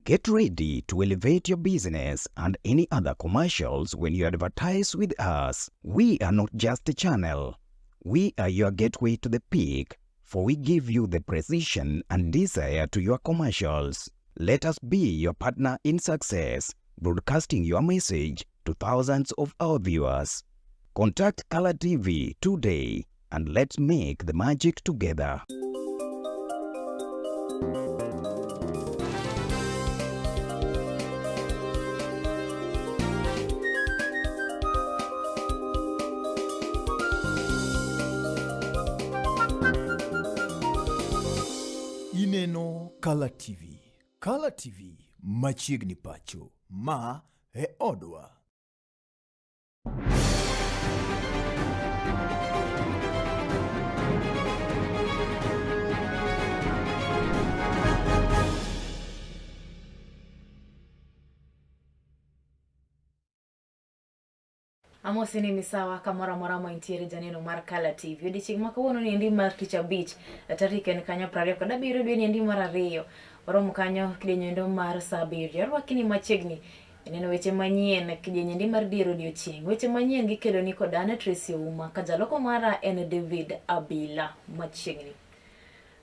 Get ready to elevate your business and any other commercials when you advertise with us. We are not just a channel. We are your gateway to the peak, for we give you the precision and desire to your commercials. Let us be your partner in success, broadcasting your message to thousands of our viewers. Contact Color TV today and let's make the magic together. Ineno Kala TV. Kala TV machiegni pacho. Ma e odwa. Amosi ni misawa kamoro amora ma intiere janeno mar Kala TV. Odiechieng' ma kawuono ni endi mar tich abich, tarik en kanyo 27 dwe ni endi mar ariyo. Waromo kanyo kidieny endo mar saa abiriyo. Arwaki ni machiegni Neno weche manyien kidienje ndi mar dier odiochieng'. Weche manyien gikelo ni kod an Tracy Ouma ka jaloko mara en David Abila machiegni.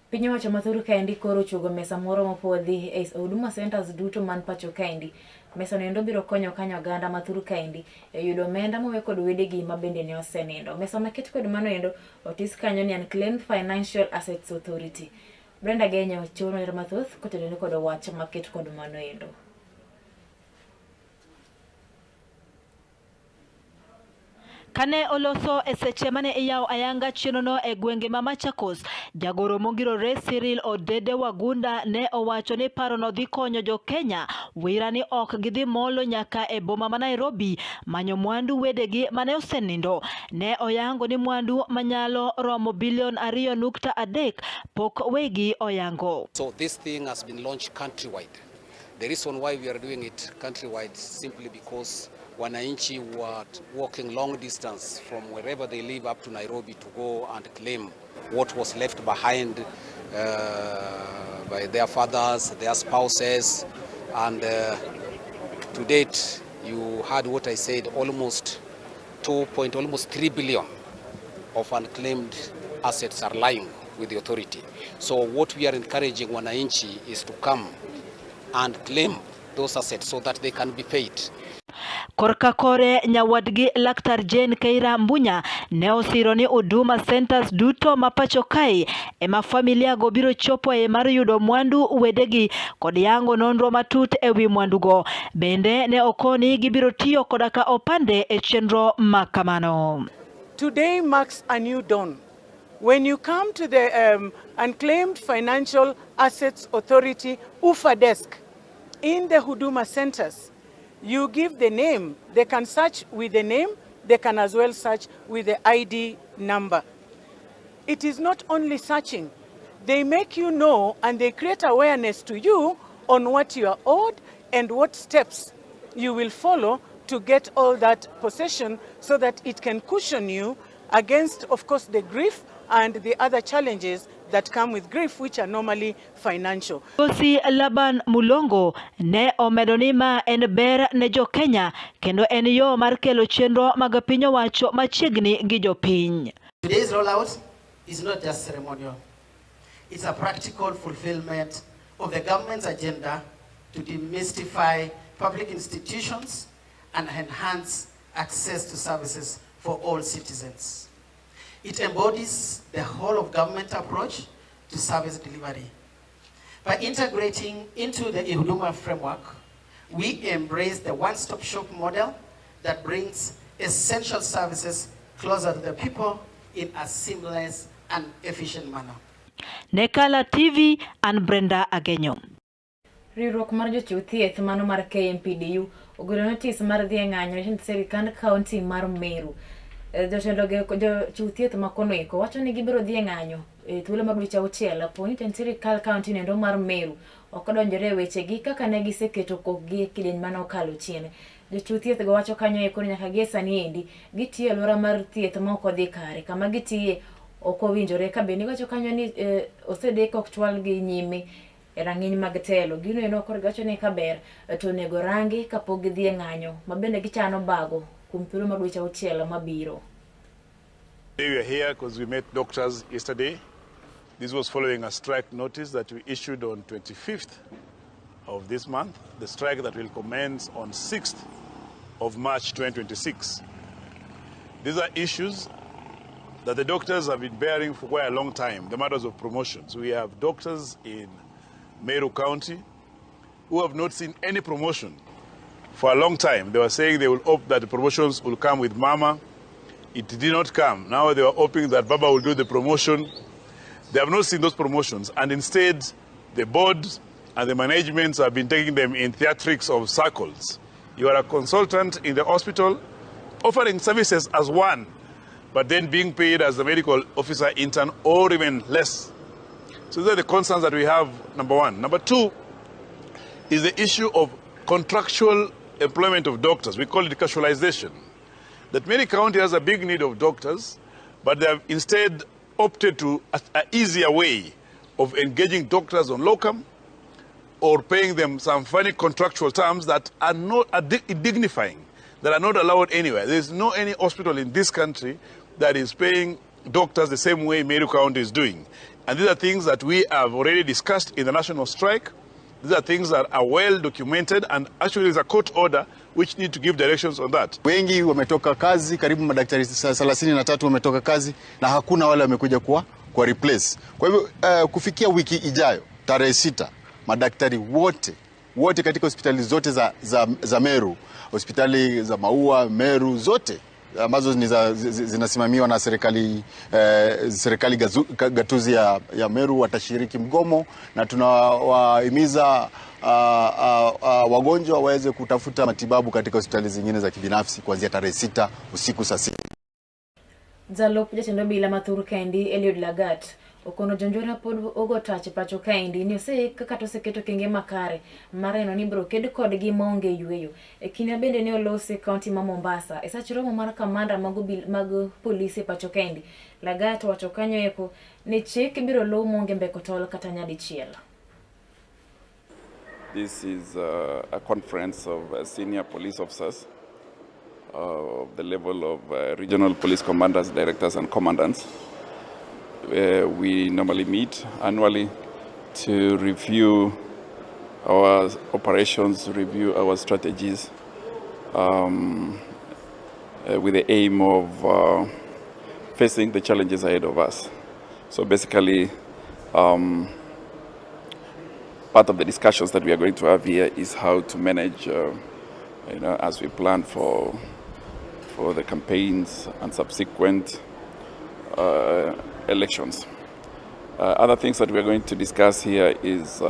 Piny owacho ma thur kaendi koro ochuogo mesa moro mopwodhi e Huduma Centers duto man pacho kaendi. Mesa no endo biro konyo kanyo oganda ma thur kaendi e yudo omenda mowe kod wedegi ma bende ne osenindo. Mesa maket kod mano endo otis kanyo ni Unclaimed Financial Assets Authority. Brenda Genyo chiwo nonro mathoth kotenore kod wach maket kod mano endo. Kane oloso e seche mane iyawo ayanga chenrono e gwenge ma Machakos, jagoro mongirore Cyril Odede Wagunda ne owacho ni parono dhi konyo jo Kenya wira ni ok gidhi molo nyaka e boma ma Nairobi manyo mwandu wedegi mane osenindo. Ne oyango ni mwandu manyalo romo bilion 2.3 pok wegi oyango. So this thing has been launched countrywide. The reason why we are doing it countrywide simply because wananchi were walking long distance from wherever they live up to Nairobi to go and claim what was left behind by their fathers, their spouses, and to date, you heard what I said, almost 2 point, almost 3 billion of unclaimed assets are lying with the authority. So what we are encouraging wananchi is to come and claim those assets so that they can be paid. Korka kore nyawadgi Laktar Jane Keira Mbunya ne osiro ni Huduma Centers duto ma pacho kae ema familia go biro chopoe mar yudo mwandu wedegi kod yango nonro matut e wi mwandugo. Bende ne okoni gibiro tiyo koda ka opande e chenro ma kamano. Today marks a new dawn. When you come to the Unclaimed Financial Assets Authority UFA desk in the Huduma centers, you give the name. They can search with the name, they can as well search with the ID number. It is not only searching. They make you know and they create awareness to you on what you are owed and what steps you will follow to get all that possession so that it can cushion you against, of course, the grief and the other challenges that come with grief, which are normally financial. Migosi Laban Mulongo ne omedo ni ma en ber ne jo Kenya kendo en yo mar kelo chenro mag piny owacho machiegni gi jopiny. Today's rollout is not just ceremonial. It's a practical fulfillment of the government's agenda to demystify public institutions and enhance access to services for all citizens. It embodies the whole of government approach to service delivery. By integrating into the eHuduma framework, we embrace the one-stop shop model that brings essential services closer to the people in a seamless and efficient manner. Ne Kala TV an Brenda Agenyo. Riwruok mar jochiw thieth mano mar KMPDU ogolo notis mar dhi e ng'anyo ne jotend sirkand kaunti mar Meru. Jotelo go jochiw thieth ma kono eko wacho ni gibiro dhi e ng'anyo e thuolo mar dweche auchiel po ni jotend sirkal kaunti no endo mar Meru ok odonjore e wechegi kaka ne giseketo kokgi e kidieny mane okalo chien. Jochiw thieth go wacho kanyo eko ni nyaka gie sani endi gitiyo e alwora mar thieth ma ok odhi kare kama gitiye ok owinjore ka bende giwacho kanyo ni osedek ok chwalgi nyime. e rang'iny mag telo. Gino eno koro giwacho ni kaber to onego rangi kapok gidhi e ng'anyo ma bende gichano bago kuom thuolo mar dweche auchiel mabiro. Today we are here because we met doctors yesterday. This was following a strike notice that we issued on 25th of this month, the strike that will commence on 6th of March 2026. These are issues that the doctors have been bearing for quite a long time, the matters of promotions. We have doctors in Meru County who have not seen any promotion for a long time. They were saying they will hope that the promotions will come with Mama. It did not come. Now they were hoping that Baba will do the promotion. They have not seen those promotions, and instead, the board and the managements have been taking them in theatrics of circles. You are a consultant in the hospital, offering services as one, but then being paid as a medical officer intern or even less. So these are the concerns that we have, number one. Number two is the issue of contractual employment of doctors. We call it casualization. That many counties has a big need of doctors, but they have instead opted to an easier way of engaging doctors on locum or paying them some funny contractual terms that are not are dignifying, that are not allowed anywhere. There is no any hospital in this country that is paying doctors the same way Meru County is doing. And these are things that we have already discussed in the national strike. These are things that are well documented, and actually there's a court order which need to give directions on that. Wengi wametoka kazi, karibu madaktari 33 wametoka kazi na hakuna wale wamekuja kwa replace. Kwa hivyo kufikia wiki ijayo tarehe 6 madaktari wote katika hospitali zote za Meru, hospitali za Maua, Meru zote ambazo ni zinasimamiwa na serikali serikali gatuzi ya Meru watashiriki mgomo, na tunawahimiza wagonjwa waweze kutafuta matibabu katika hospitali zingine za kibinafsi kuanzia tarehe 6 usiku saa 6. Jalup jatend obila ma thur kaendi Eliud Lagat okono jonjore pod ogo tach e pacho kaendi ni oseik kata oseketo okenge makare mar neno ni ibiro ked kodgi maonge yweyo. E kinde bende ne olosi e kaunti ma Mombasa e sach romo mar kamanda mag polisi e pacho kaendi. Lagat owacho kanyo eko ni chik ibiro luw maonge mbeko tol kata nyadichiel. This is a conference of senior police officers of the level of regional police commanders, directors and commandants. We normally meet annually to review our operations, review our strategies, with the aim of facing the challenges ahead of us. So basically, part of the discussions that we are going to have here is how to manage, as we plan for the campaigns and subsequent elections. Other things that we are going to discuss here is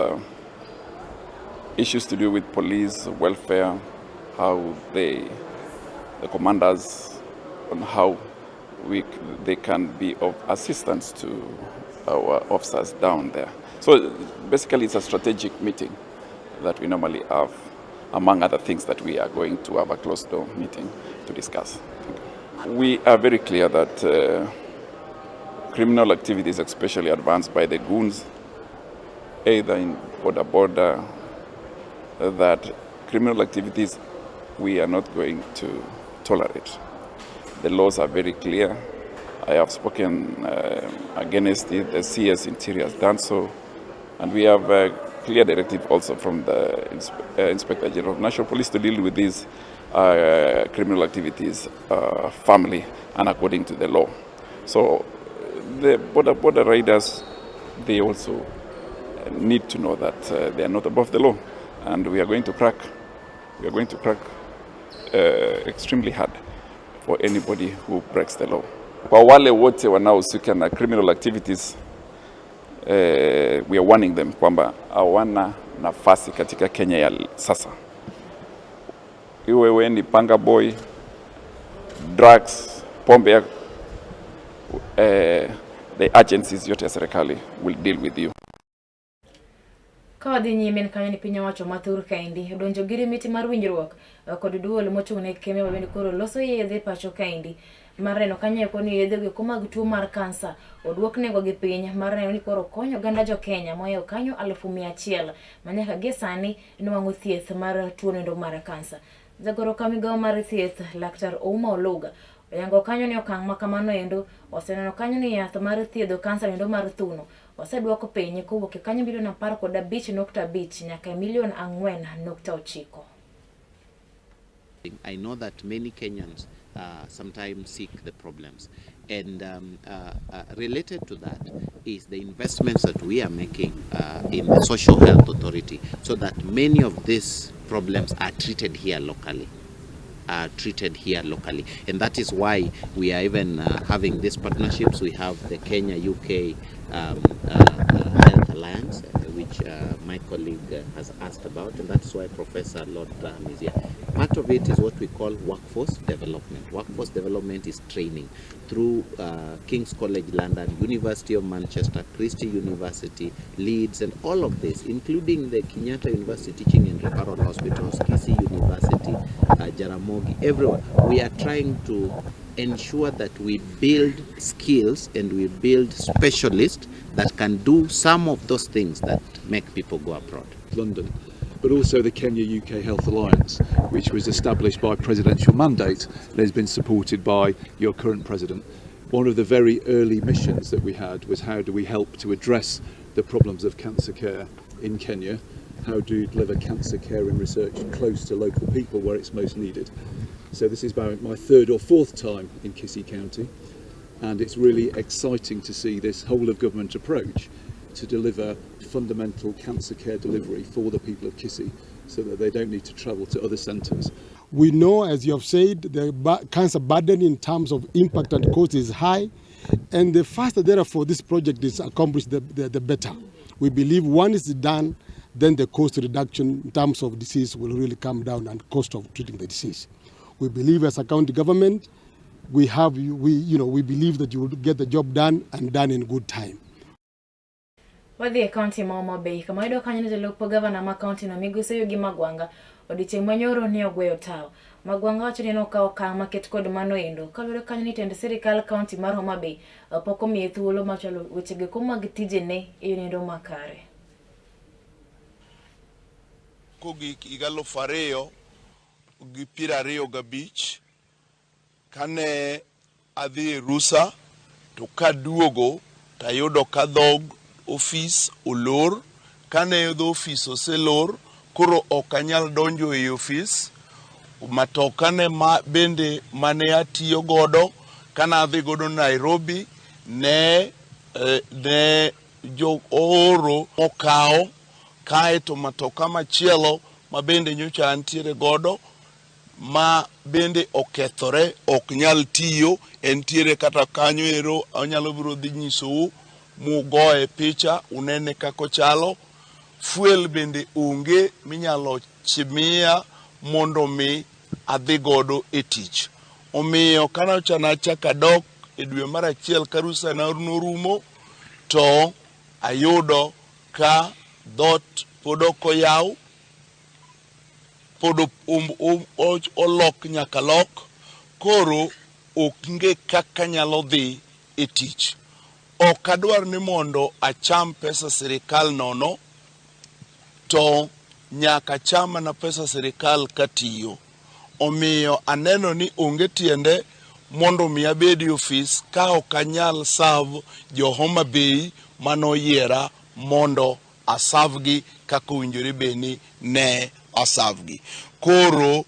issues to do with police welfare, how the commanders, on how they can be of assistance to our officers down there. So basically it's a strategic meeting that we normally have, among other things that we are going to have a closed door meeting to discuss. We are very clear that criminal activities, especially advanced by the goons, either in border, that criminal activities we are not going to tolerate. The laws are very clear. I have spoken against it. The CS Interior has done so. And we have a clear directive also from the Inspector General of National Police to deal with these criminal activities firmly and according to the law. So the border riders, they also need to know that they are not above the law, and we are going to crack. We are going to crack extremely hard for anybody who breaks the law. Kwa wale wote wanaohusika na criminal activities, we are warning them kwamba hawana nafasi katika Kenya ya sasa. Iwe wewe ni panga boy, drugs, pombe ya, the agencies yote ya serikali will deal with you. Ka wadhi nyime en kanyo ni piny owacho ma thur kaendi odonjo gi miti mar winjruok kod duol mochung' ne kembe ma bende koro loso yedhe pacho kaendi. mar neno kanyo eko ni yedhe go eko mag tuo mar kansa oduok nengo gi piny mar neno ni koro konyo oganda jo Kenya mohewo kanyo 100,000 manyaka gie sani nwang'o thieth mar tuo nendo mar kansa. Jagoro ka migawo mar thieth Laktar Ouma Oluga oyango kanyo ni okang' ma kamano endo oseneno kanyo ni yath mar thiedho kansa nendo mar thuno oseduok piny kowuok e kanyo milion 15.5 nyaka e milion 4.9. I know that many Kenyans sometimes seek the problems, and related to that is the investments that we are making in the Social Health Authority, so that many of these problems are treated here locally. And that is why we are even having these partnerships. We have the Kenya-UK Health Alliance, which my colleague has asked about, and that's why Professor Lord Graham is here. Part of it is what we call workforce development. Workforce development is training through King's College London, University of Manchester, Christie University, Leeds, and all of this, including the Kenyatta University Teaching and Referral Hospitals, Kisii University, Jaramogi, everywhere. We are trying to ensure that we build skills and we build specialists that can do some of those things that make people go abroad. London, but also the Kenya-UK Health Alliance, which was established by presidential mandate and has been supported by your current president. One of the very early missions that we had was how do we help to address the problems of cancer care in Kenya? How do you deliver cancer care and research close to local people where it's most needed? So this is about my third or fourth time in Kisii County, and it's really exciting to see this whole of government approach to deliver fundamental cancer care delivery for the people of Kisii so that they don't need to travel to other centres. We know, as you have said, the cancer burden in terms of impact and cost is high, and the faster therefore this project is accomplished, the better. We believe once it's done, then the cost reduction in terms of disease will really come down and cost of treating the disease. We believe as a county government, we believe that you will get the job done and done in good time. Wadhi e kaunti ma Homa Bay kama wayudo kanyo ni jalup gavana ma kaunti no Migosi Oyugi Magwanga odiechieng' manyoro ne ogweyo tawo. Magwanga wacho ni nokawo okang' maket kod mano endo kaluwore kanyo ni tend sirikal kaunti mar Homa Bay pok omiye thuolo mar chwalo wechego mag tijene e yo nendo makare. Kogik higa 2025 kane adhi e rusa to kaduogo tayudo ka dhog ofis olor. Kane dho ofis oselor, koro ok anyal donjo e ofis. Matoka ne ma bende mane atiyo godo kana adhi godo Nairobi ne jo ooro okawo, kaeto matoka machielo ma bende nyocha antiere godo ma bende okethore ok nyal tiyo, entiere kata kanyo ero anyalo biro dhi nyisou mugoye picha unene kaka ochalo. Fuel bende onge minyalo chimiya mondo mi adhi godo e tich. Omiyo kanocha nachako adok e dwe mar achiel ka rusa na norumo, to ayudo ka dhot pod ok oyaw, pod olok nyaka lok, koro onge kaka nyalo dhi e tich. Ok adwar ni mondo acham pesa sirikal nono, to nyaka acham mana pesa sirikal katiyo. Omiyo aneno ni onge tiende mondo mi abed e ofis ka ok anyal serve jo Homa Bay manoyiera mondo asavgi kaka owinjore bed ni ne asavgi. Koro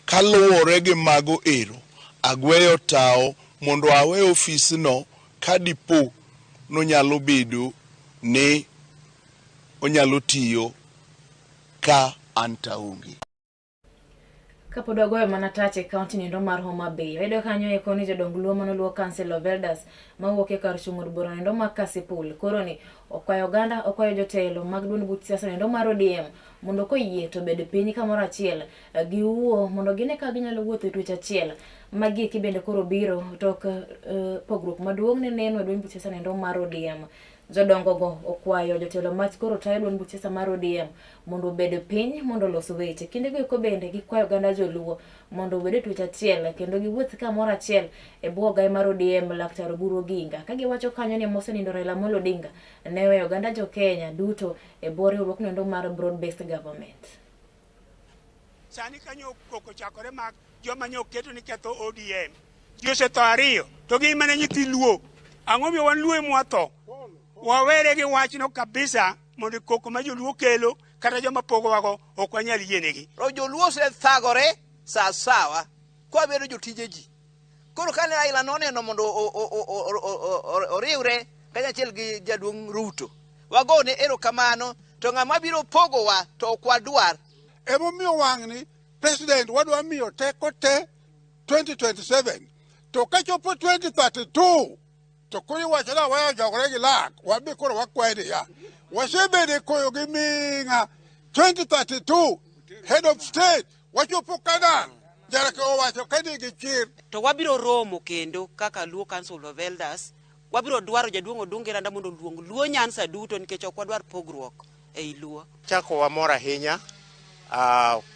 kaluwore gi mago ero, agweyo tawo mondo awe ofisno ka dipo nonyalo bedo ni onyalo tiyo ka an taonge. Kapod wagoyo mana tach e kaunti nendo mar Homa Bay, wayudo kanyo eko ni jodong Luo manoluo Council of Elders mawuok e kar chung' od bura nendo mar Kasipul koro ni okwayo oganda, okwayo jotelo mag duond buch siasa nendo mar ODM mondo koyie to bed piny kamoro achiel giwuo mondo gine ka ginyalo wuotho e twech achiel. Magi eki bende koro biro tok pogruok maduong' ne neno e duond buch siasa nendo mar ODM. Jodongogo okwayo jotelo ma koro tayo duond buch siasa mar ODM mondo obed piny mondo olos weche. Kindego eko bende gikwayo oganda joluo mondo obed e twech achiel kendo giwuoth kamoro achiel e bwo ogai mar ODM Laktar Oburu Oginga. Ka giwacho kanyo ni mosenindo Raila Amolo Odinga ne oweyo oganda jo Kenya duto e bwo riwruokno endo mar Broad Based Government. Sani kanyo koko chakore mag joma nyo keto ni ketho ODM. Ji osetho ariyo to gin mana nyithi Luo. Ang'o miyo wan Luo ema watho? Wawere gi wachno kabisa mondo koko ma joluo kelo kata joma pogowago ok wanyal yienegi. To joluo osethagore sawasawa kwabedo jotije ji. Koro kane Raila noneno mondo oriwre kanyachiel gi jaduong' Ruto, wagone erokamano to ng'ama biro pogowa to ok wadwar. Emomiyo wang'ni president wadwa miyo teko te 2027 to kachopo 2032 to koro iwacho ni aweyo jogore gi lak wabe koro wakwaye niya wasebedo e koyo gi ming'a 2032 head of state wachopo Canaan Jarake owacho ka nigi chir. To wabiro romo kendo kaka Luo Council of Elders, wabiro dwaro jaduong' Odungi Randa mondo oluong Luo Nyanza duto nikech ok wadwar pogruok ei Luo. Chako wamor ahinya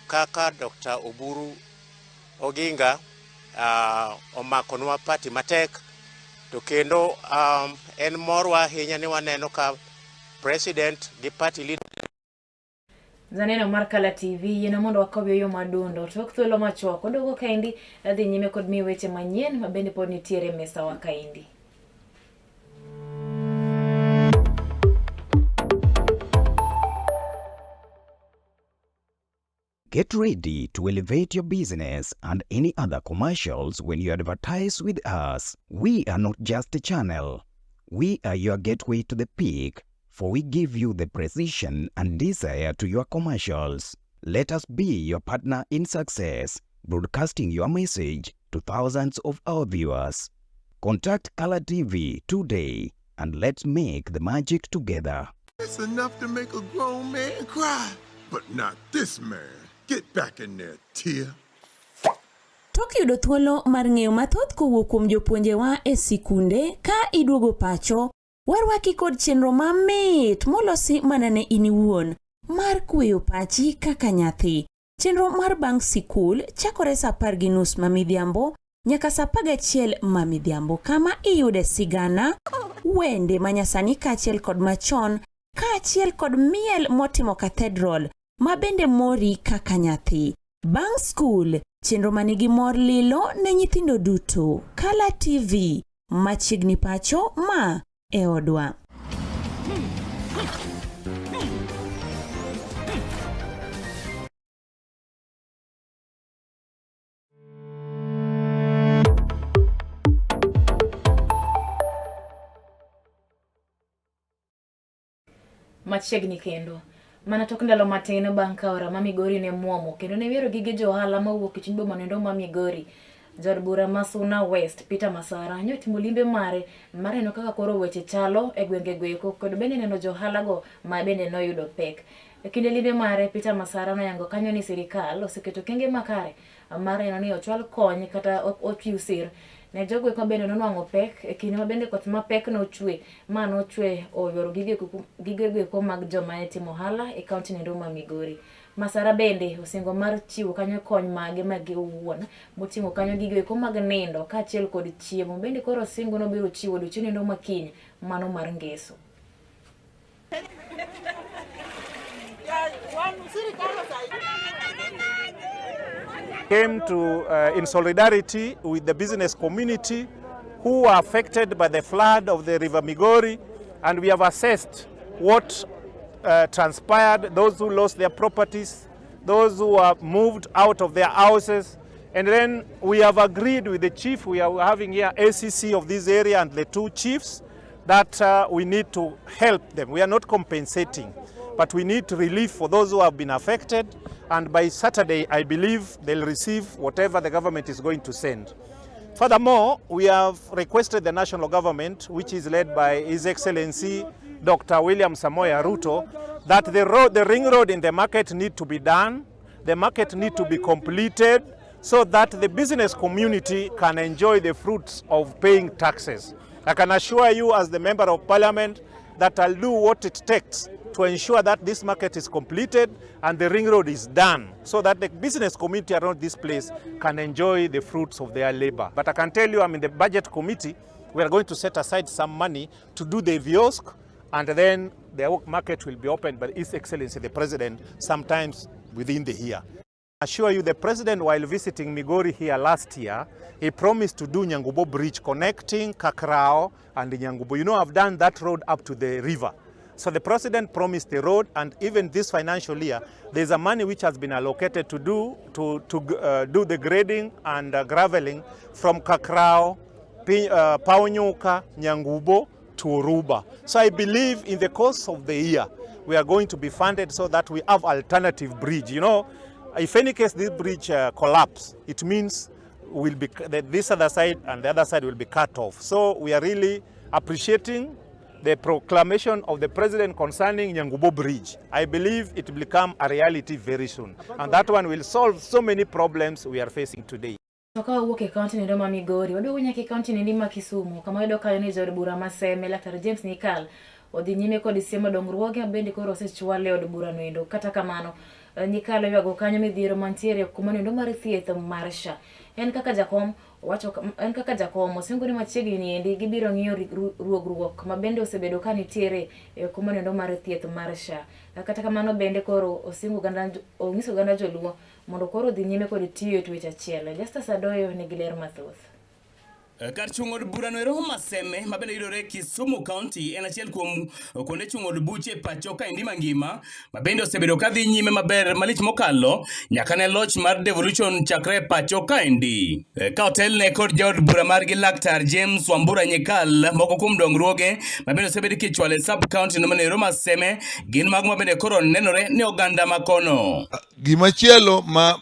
kaka Dr. Oburu Oginga omakonwa party matek to kendo en morwa ahinya ni waneno ka president gi party leader Janeno mar Kala TV yiena mondo wakaw yo madundo tok thuolo machuok waduogo kaendi adhi nyime kod miyi weche manyien ma bende pod nitiere e mesawa kaendi. Get ready to elevate your business and any other commercials when you advertise with us. We are not just a channel. We are your gateway to the peak, for we give you the precision and desire to your commercials. Let us be your partner in success, broadcasting your message to thousands of our viewers. Contact Color TV today and let's make the magic together. It's enough to make a grown man cry, but not this man. Get back in there, Tia. Tok yudo thuolo mar ng'eyo mathoth kowuok kuom jopuonjewa e sikunde ka iduogo pacho, warwaki kod chenro mamit molosi mana ne in iwuon mar kweyo pachi kaka nyathi. Chenro mar bang' sikul chakore sa 10:30 ma midhiambo nyaka sa 11 ma midhiambo kama iyude sigana, wende manyasani kaachiel kod machon kaachiel kod miel motimo cathedral ma bende mori kaka nyathi. Bang' skul, chenro manigi mor lilo ne nyithindo duto. Kala TV, machiegni pacho ma e odwa. Machiegni kendo. Mana tok ndalo matin bang' ka aora ma Migori ne mwomo kendo ne wiero gige johala mawuok e chuny boma noendo ma Migori. Jaod bura ma Suna West Peter Masara nyo timo limbe mare mar neno kaka koro weche chalo e gwenge goeko kod bende neno johala go ma bende noyudo pek. E kinde limbe mare Peter Masara noyango kanyo ni sirikal oseketo kenge makare mar neno ni ochwal kony kata ochiw sir ne jogo eko bende nonwang'o pek e kinde ma bende koth mapek nochwe ma nochwe oyuoro gige goeko mag joma ne timo ohala e kaunti noendo ma Migori. Masara bende osingo mar chiwo kanyo kony mage mage owuon moting'o kanyo gigo eko mag nindo kaachiel kod chiemo bende koro osingo nobiro chiwo odiochieng' noendo ma kiny mano mar ngeso. Came to in solidarity with the business community who were affected by the flood of the River Migori, and we have assessed what transpired, those who lost their properties, those who were moved out of their houses, and then we have agreed with the chief, we are having here ACC of this area and the two chiefs, that we need to help them. We are not compensating, but we need relief for those who have been affected, and by Saturday, I believe they'll receive whatever the government is going to send. Furthermore, we have requested the national government, which is led by His Excellency Dr. William Samoei Ruto, that the ring road in the market need to be done, the market need to be completed, so that the business community can enjoy the fruits of paying taxes. I can assure you as the Member of Parliament that I'll do what it takes to ensure that this market is completed and the ring road is done so that the business community around this place can enjoy the fruits of their labor. But I can tell you, I'm in the budget committee. We are going to set aside some money to do the kiosk, and then the market will be opened by His Excellency the President sometimes within the year. I assure you, the President, while visiting Migori here last year, he promised to do Nyangubo Bridge connecting Kakrao and Nyangubo. You know, I've done that road up to the river. So the President promised the road, and even this financial year, there's a money which has been allocated to do, to do the grading and graveling from Kakrao, Paonyuka, Nyangubo to Oruba. So I believe in the course of the year, we are going to be funded so that we have alternative bridge. You know, if any case this bridge collapse, it means will be this other side and the other side will be cut off. So we are really appreciating the proclamation of the President concerning Nyangubo Bridge. I believe it will become a reality very soon. And that one will solve so many problems we are facing today. To ka wawuok e kaunti noendo ma Migori, waduogo nyaka e kaunti noendi ma Kisumu, kama wayudo kanyo ni jaod bura ma Seme, Laktar James Nyikal, odhi nyime kod siemo dongruoge bende koro osechwal e od bura noendo. Kata kamano, Nyikal oywago kanyo midhiero mantiere kuma noendo mar thieth mar SHA. En kaka jakom, owacho en kaka jakom osingo ni machiegni ni endi gibiro ng'iyo ruogruok ma bende osebedo ka nitiere e kuma noendo mar thieth mar SHA. Kata kamano bende koro osingo oganda onyiso oganda joluo mondo koro odhi nyime kod tiyo e twech achiel. Justus Adoyo nigi ler mathoth. Kar chung' od burano ero ma Seme ma bende yudore Kisumu County en achiel kuom kuonde chung' od buche e pacho kaendi mangima ma bende osebedo ka dhi nyime maber malich mokalo nyaka ne loch mar devolution chakre e pacho kaendi. Ka otelne kod jaod bura margi Laktar James Wambura Nyikal, moko kuom dongruoge ma bende osebed kichwalo e sub county no ero ma Seme gin mago ma bende koro nenore ne oganda makono. Gimachielo ma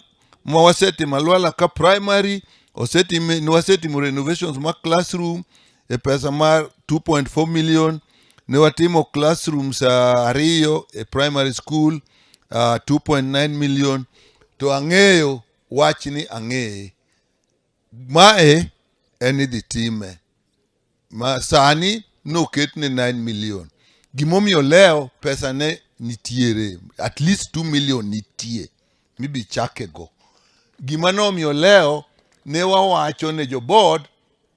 wasetimo Alwala ka primary osetim, wasetimo renovations ma classroom e pesa mar 2.4 million. Ne watimo classrooms 2 e primary school 2.9 million. To ang'eyo wachni, ang'eye mae en idhi time ma sani noketne 9 million. Gimomiyo leo pesa ne nitiere at least 2 million nitie mibi chake go. Gima nomiyo leo ne wawacho ne jo board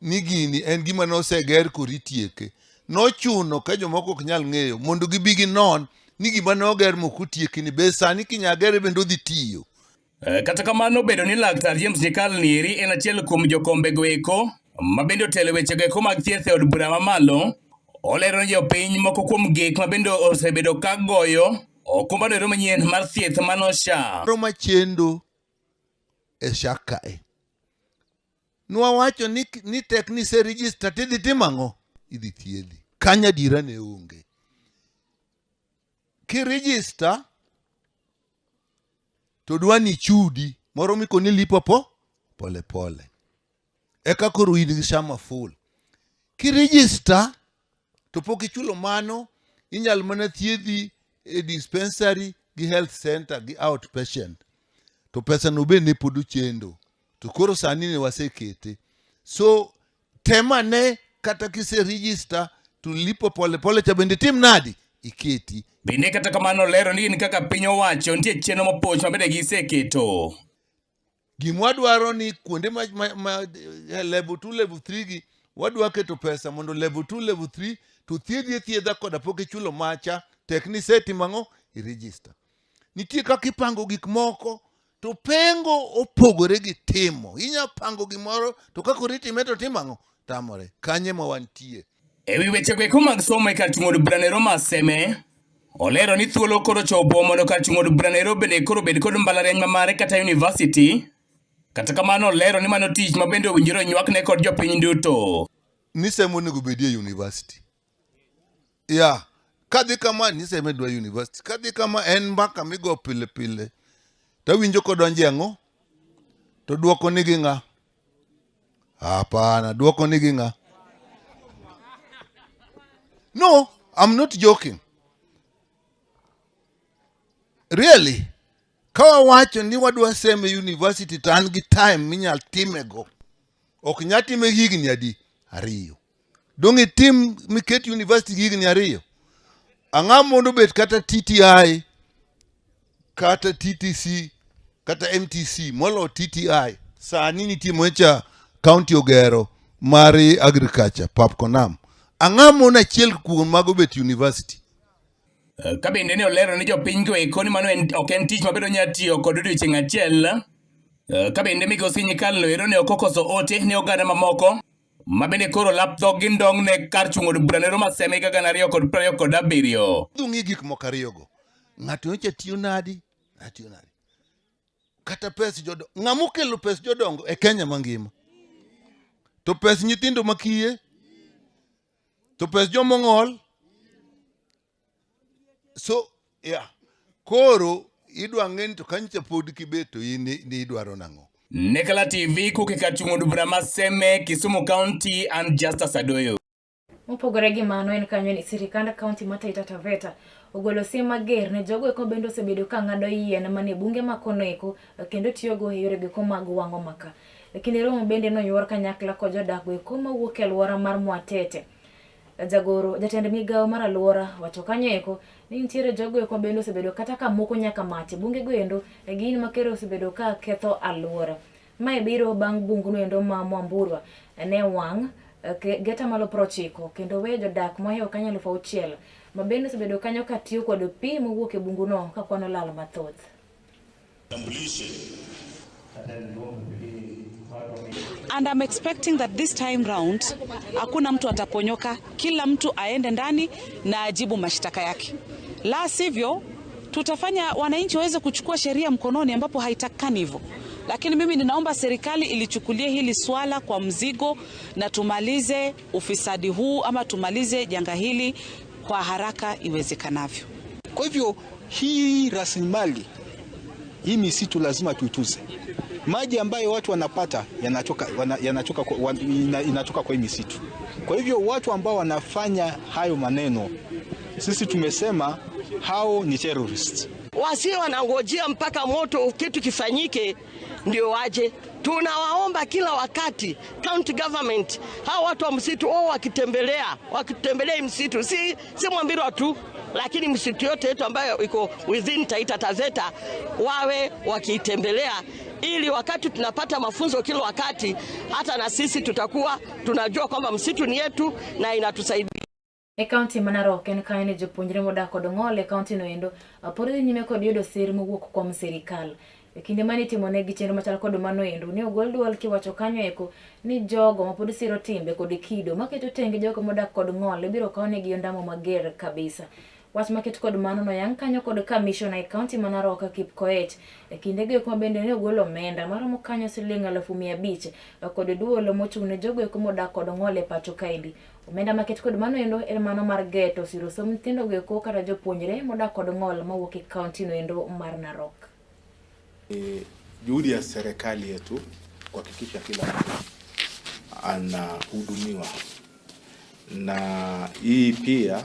ni gini en gima noseger koro itieke. Nochuno ka jomoko ok nyal ng'eyo mondo gibi ginon ni gima noger mok otieki ni be sani kinya gere bende odhi tiyo. Kata kamano bedo ni Laktar James Nyikal nieri en achiel kuom jokombe go eko ma bende otelo e weche go eko mag thieth e od bura mamalo, olero ne jopiny moko kuom gik ma bende osebedo ka goyo okumba no ero manyien mar thieth mano SHA. Machendo e SHA kae. Nwawacho ni tek ni se register tidhi timo ang'o? Idhi thiedhi. Kanyo adiera ne onge. Ki register to dwa ni chudi moro mikoni lipo po pole pole. Eka koro in gi SHA ma full. Ki register to pok ichulo mano, inyal mana thiedhi e dispensary gi health center gi outpatient. To pesa no be ne pod ochendo. To koro sani ne wasekete. So temane kata kise register to lipo pole pole cha bende tim nadi? Iketi. Bende kata kamano lero ni gin kaka piny owacho nitie chenro mapoch ma bende giseketo. Gima wadwaro ni kuonde ma level 2 level 3 gi wadwa keto pesa mondo level 2 level 3 to thiedhi thiedha koda pok ichulo macha tek ni isetimo ang'o? I-register. Nitie kaka ipango gik moko to pengo opogore gi timo. Inya pango gimoro to kaka oritime to timo ang'o? Tamore. Kanye ma wantie. E wi weche go eko mag somo e kar chung' od bura no ma Seme, olero ni thuolo koro chopo mondo kar chung' od bura no bende koro obed kod mbalariany ma mare kata university. Kata kamano olero ni mano tich ma bende owinjore onywakne kod jopiny duto. Ni Seme onego bedie university. Ya, kadhi kama ni Seme dwa university. Kadhi kama en mbaka migo pile pile. Tawinjo kodonje ang'o? To duoko nigi ng'a? Hapana, duoko nigi ng'a? No, I'm not joking. Really? Ka wawacho ni wadwa Seme University to an gi time minyal timego. Ok nyal time higni adi? 2. Dong' itim miket university gi higni 2. Ang'a mondo bet kata TTI kata TTC kata MTC molo TTI sani nitie mocha county ogero mar agriculture pap konam. Ang'a mondo achiel kuom mago bet university? Ka bende ne olero ni jopiny go eko ni mano ok en tich mabedo nya tiyo kod odiochieng' achiel. Ka bende migosi Nyikal ero ne ok okoso ote ne oganda mamoko ma bende koro lap dhog gi ndong' ne kar chung' od bura nero ma Seme higa 2027. Ung'i gik moko ariyogo. Ng'ato nyocha tiyo nadi? Atiyo nadi? Kata pes jodongo. Ng'ama okelo pes jodongo e Kenya mangima? To pes nyithindo makiye? To pes jomong'ol? So, yeah. Koro idwa ng'e ni to kanyocha pod kibet to in ni idwaro nang'o? Nekala TV kuke kar chung' od bura ma Seme, Kisumu County and Justus Adoyo. Mopogore gi mano en kanyo ni sirikand kaunti ma Taita Taveta ogolo siem mager ne jogo eko bende osebedo ka ng'ado yien manie bunge ma kono eko kendo tiyogo e yorego eko mag wang'o maka. E kinde romo bende noywor kanyakla kod jodak go eko mawuok e alwora mar Mwatete. Jagoro, jatend migawo mar alwora wacho kanyo eko ni nitiere jogo eko bende osebedo kata ka moko nyaka mach e bunge go endo e gin ma kero osebedo ka ketho alwora. Mae biro bang' bunguno endo ma Mwamburwa ne wang' geta malo 90 kendo weyo jodak mohewo kanyo 6,000 ma bende osebedo kanyo ka tiyo kod pi mowuok e bunguno ka kwano lal mathoth. And I'm expecting that this time round hakuna mtu ataponyoka, kila mtu aende ndani na ajibu mashtaka yake, la sivyo tutafanya wananchi waweze kuchukua sheria mkononi, ambapo haitakikani hivyo. Lakini mimi ninaomba serikali ilichukulie hili swala kwa mzigo na tumalize ufisadi huu ama tumalize janga hili kwa haraka iwezekanavyo. Kwa hivyo hii rasilimali hii misitu lazima tuitunze. Maji ambayo watu wanapata inatoka kwa hii misitu. Kwa hivyo watu ambao wanafanya hayo maneno, sisi tumesema hao ni terrorists. Wasio wanangojea mpaka moto kitu kifanyike ndio waje. Tunawaomba kila wakati county government, hao watu wa msitu wao wakitembelea msitu, si Mwambirwa tu, lakini msitu yote yetu ambayo iko within Taita Taveta wawe wakiitembelea, ili wakati tunapata mafunzo kila wakati, hata na sisi tutakuwa tunajua kwamba msitu ni yetu na inatusaidia. E kaunti ma Narok en kanyo ni jopuonjre modak kod ong'ol e kaunti no endo pod dhi nyime kod yudo sir mowuok kuom sirikal. E kinde mane itimonegi chenro machal kod mano endo, ne ogol duol kiwacho kanyo eko ni jogo ma pod siro timbe kod kido maketo tenge jogo modak kod ng'ol ibiro kawnegi ondamo mager kabisa. Wach maket kod mano noyang kanyo kod kamishona e kaunti ma Narok Kipkoech. E kindego eko bende ne ogolo omenda maromo kanyo siling 500,000 kod duol mochung' ne jogo eko modak kod ng'ol e pacho kaendi. Omenda maket kod mano endo en mano mar geto siro somb nyithindo go eko kata jopuonjre modak kod ng'ol mawuok e kaunti no endo mar Narok. Juhudi ya serikali yetu kuhakikisha kila mtu anahudumiwa, na hii pia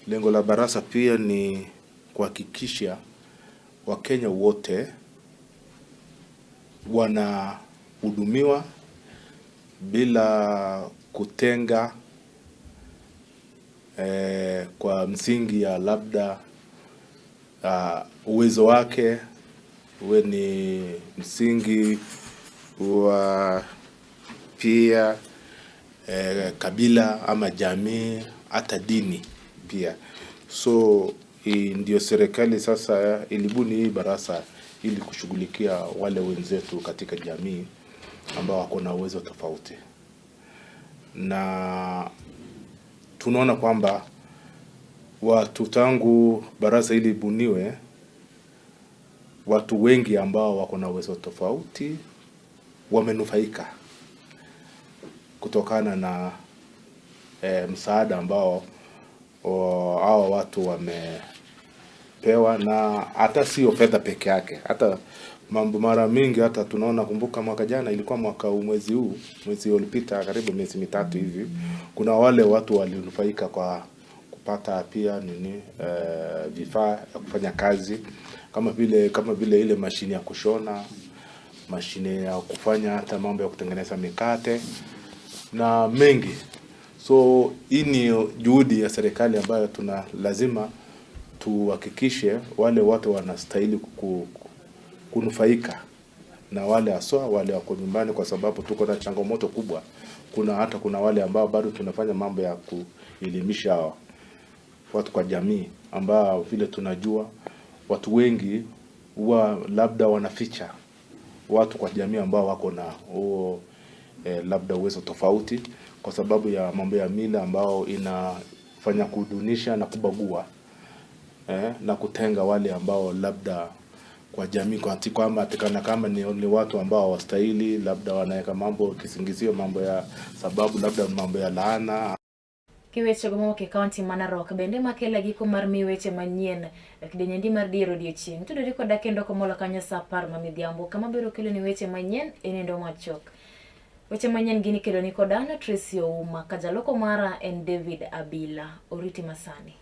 lengo la baraza pia ni kuhakikisha Wakenya wote wanahudumiwa bila kutenga kwa msingi ya labda uwezo wake, uwe ni msingi wa pia kabila ama jamii, hata dini pia. So ndio serikali sasa ilibuni hii baraza ili kushughulikia wale wenzetu katika jamii ambao wako na uwezo tofauti, na tunaona kwamba watu tangu baraza hili ibuniwe, watu wengi ambao wako na uwezo tofauti wamenufaika kutokana na msaada ambao hao watu wamepewa, na hata sio fedha peke yake, hata mambo mara mingi. Hata tunaona, kumbuka mwaka jana ilikuwa mwaka mwezi huu, mwezi uliopita, karibu miezi mitatu hivi, kuna wale watu walinufaika kwa kupata pia vifaa ya kufanya kazi kama vile ile mashine ya kushona, mashine ya kufanya hata mambo ya kutengeneza mikate na mengi. So hii ni juhudi ya serikali ambayo tuna lazima tuhakikishe wale watu wanastahili kunufaika na wale haswa wale wako nyumbani, kwa sababu tuko na changamoto kubwa. Kuna hata kuna wale ambao bado tunafanya mambo ya kuelimisha watu kwa jamii, ambao vile tunajua watu wengi huwa labda wanaficha watu kwa jamii ambao wako na huo labda uwezo tofauti, kwa sababu ya mambo ya mila ambao inafanya kudunisha na kubagua na kutenga wale ambao labda kwa jamii kwa ati kwamba atikana kama ni watu ambao hawastahili, labda wanaweka mambo kisingizio, mambo ya sababu, labda mambo ya laana. Kiweche go mowuok e kaunti ma Narok bende makelo e giko mar miyi weche manyien e kidienje mar dier odiochieng'. Tudori koda kendo komolo kanyo saa 10 ma midhiambo kama biro keloni weche manyien e nindo machuok. Weche manyien gin ikeloni kod an Tracy Ouma ka jaloko mara en David Abila. Oriti masani.